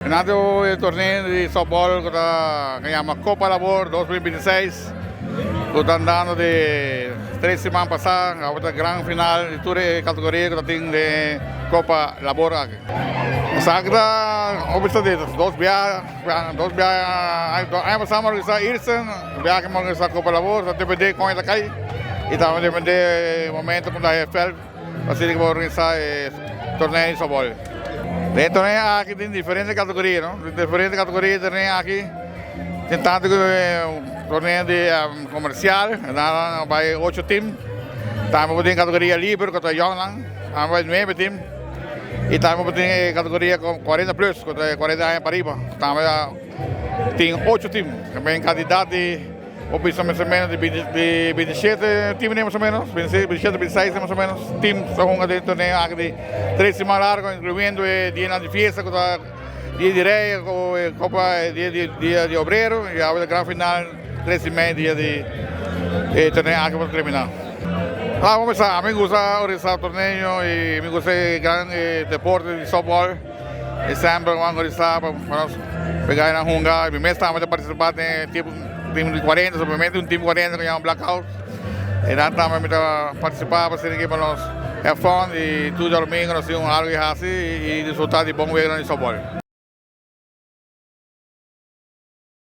Ganando e torneo di softball ku ta yama Copa Labor 2026 ku ta andando di 3 siman pasá, awor ta gran final di tur e kategoria ku ta tin den Copa Labor aki. Esaki ta obvio di dos biaha, dos biaha. Aña pasá mi a organisá Irsen, biaha ku mi a organisá Copa Labor, ta dependé kon e ta kai i ta dependé e momento ku ta e vèlt asina ku bo organisá e torneo di softball. Den torneo aki tin diferente kategoria, no? Diferente kategoria di torneo aki. Tin tantu ku torneo di komersial, nan bai ocho tim. Tambe bo tin kategoria liber ku ta yòngnan, tambe bai nuebe tim. I tambe bo tin kategoria 40 plus, ku ta 40 aña pa riba, tambe tin ocho tim. Tambe kantidat di bo bisa mas o menos di 27 tim mas o menos, 27, 26 mas o menos tim ta hunga den torneo aki di 3 siman largu, inkluyendo e dianan di fiesta ku ta Dia di Rei, Copa dia di Obrero i awe ta gran final 3:30 dia di e torneo aki por terminá. Ah, bo bisa, ami gusta organisá torneo i mi gusta e gran deporte di softball i semper mi a organisá pa nos pega nan hunga. Mi mes tambe ta partisipá den e team di 40, suplemente un team 40 ku yama Blackout i nan tambe mi ta partisipá pa asina pa nos have fun i tur djadumingu nos tin un algu di hasi i disfrutá di bon weganan di softball.